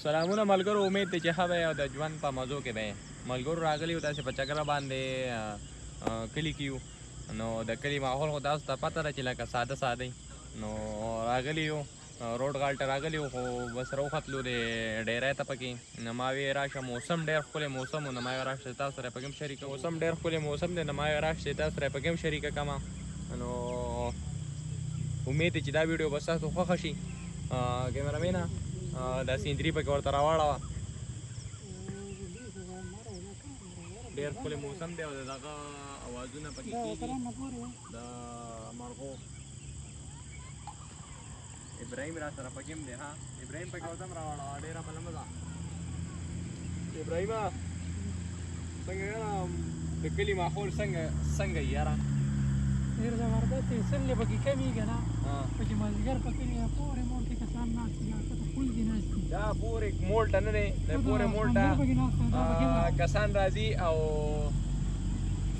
سلامونه ملګرو، امید دی چې ښه به یې او د ژوند په مزو کې به یې. ملګرو راغلي یو داسې په چکره باندې کلي کې یو، نو د کلي ماحول خو تاسو ته پته ده چې لکه ساده ساده، نو راغلي یو روډ غاړې ته راغلي یو، خو بس راوختلو د ډیری ته پکې. نو ما وی راشه، موسم ډېر ښکلی موسم و، نو ما وی راشه تاسو سره پکې هم شریکه. موسم ډېر ښکلی موسم دی، نو ما وی راشه تاسو سره پکې هم شریکه کړم. نو امید دی چې دا ویډیو به ستاسو خوښه شي. کیمرامینه دا سیندري پکې ورته راواړوه. ډېر ښکلی موسم دی او د دغه اوازونه پکې کېږي د مرغو. ابراهیم را سره پکې هم دی. ها ابراهیم پکې ورته هم راواړوه، ډېره ملمه ده. ابراهیمه څنګه یاره د کلي ماحول څنګه څنګه یاره؟ ډېر زبردست دی، څنګه پکې کمېږي که نه، خو چې مازدیګر په کلي پورې موړ کې کسان ناست دي، هلته پل کې ناست دي. دا پورې موړ ته نه دی، د پورې موړ ته کسان راځي او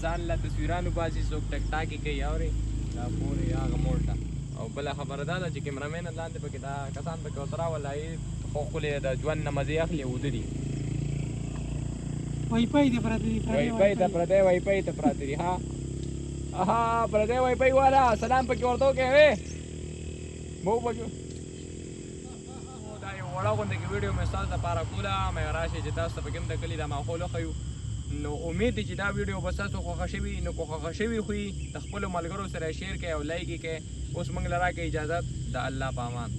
ځان له تصویرانو باسي، څوک ټک ټاکې کوي. اورې دا پورې هغه موړ ته. او بله خبره دا ده چې کیمرامین لاندې پکې دا کسان پکې ورته راوله، هغې خو ښکلې د ژوند نه مزې اخلي او ویده دي. وای فای ته پراته دي، وای فای ته پراته، وای فای ته پراته دي. ها اها پردی وای فای والا سلام پکې ورته وکړې. وې مو پکې دا یو وړه غونډه کې ویډیو مې ستاسو لپاره کوله، مې راشئ چې تاسو ته پکې هم د کلي د ماحول وښیو. نو امید دی چې دا ویډیو به ستاسو خوښه شوي، نو که خوښه شوي خو یې د خپلو ملګرو سره شیر کړئ او لایک یې کړئ. اوس موږ له راکړئ اجازت، د الله په امان.